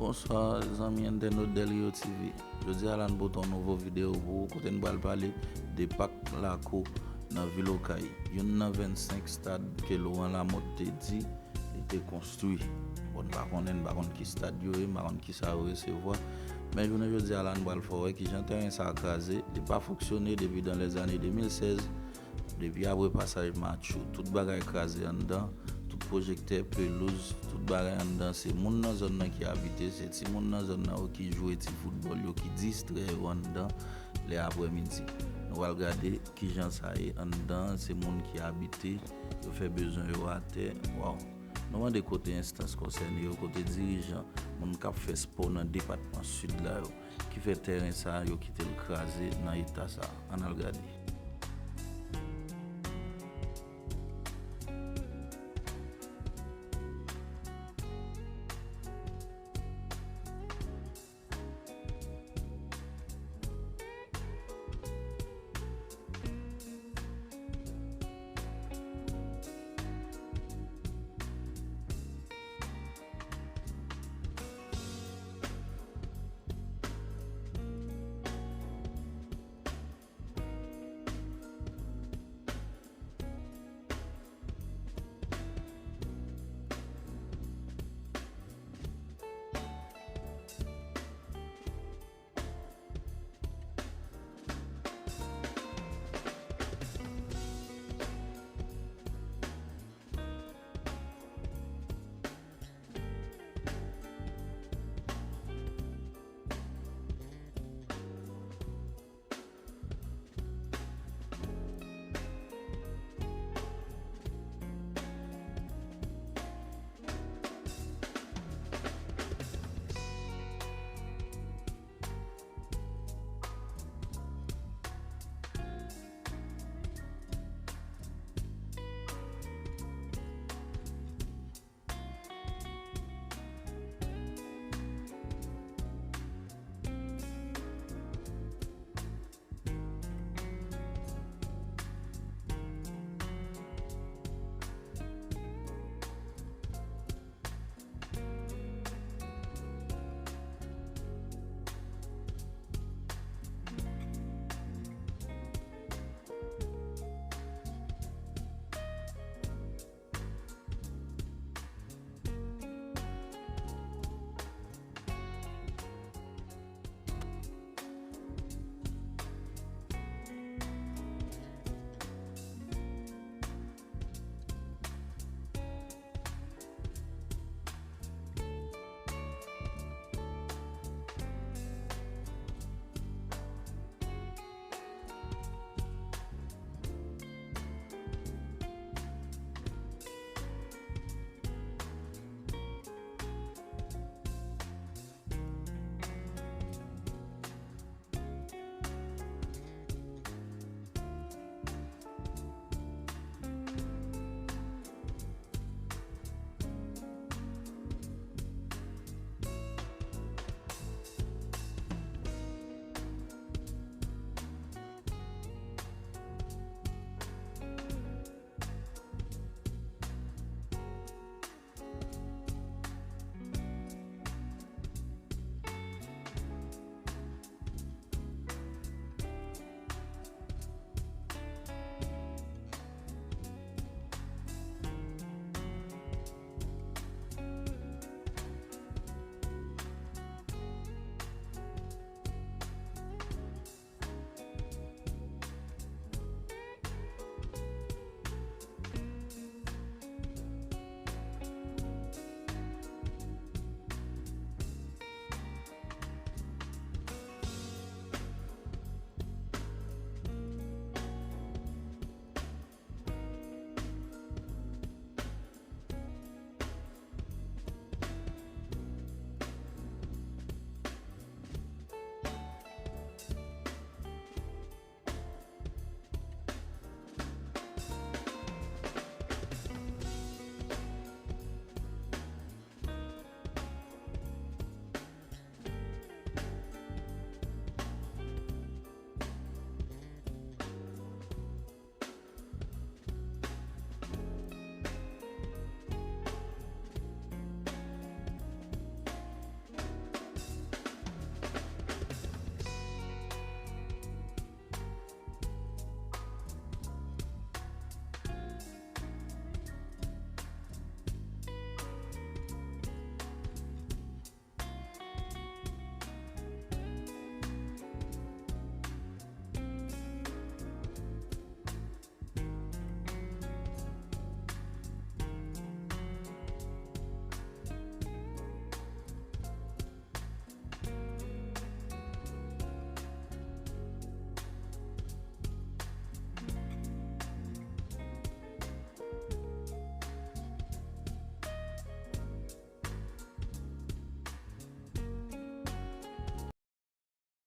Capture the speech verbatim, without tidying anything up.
Bonswa zanmi entènot Del Rio T V. Jodi a la n pote yon nouvo videyo pou ou kote n pral pale de pak Lakou nan vil Okay. Youn nan vennsenk stad ke Laurent Lamothe te di li te konstwi. Bon, n pa konnen, n pa konn ki stad yo ye, n pa konn kisa yo resevwa. Men jounen jodi a la n pral fè w wè kijan tèren sa a kraze, li pa fonksyone depi dans les années deux mille seize. Depi apre pasaj Matchou, tout bagay kraze anndan, tout pwojektè, pelouz, tout bagay anndan, se moun nan zòn nan ki abite, se timoun nan zòn nan yo ki jwe ti foutbòl yo, ki distrè yo anndan lè aprèmidi. Nou pral gade kijan sa ye anndan, se moun ki abite, yo fè bezwen yo atè. Waw. Nou mande kote enstans konsène yo, kote dirijan, moun k ap fè spò nan depatman Sid la yo, ki fè tèren sa yo kite l kraze nan eta sa. Ann al gade.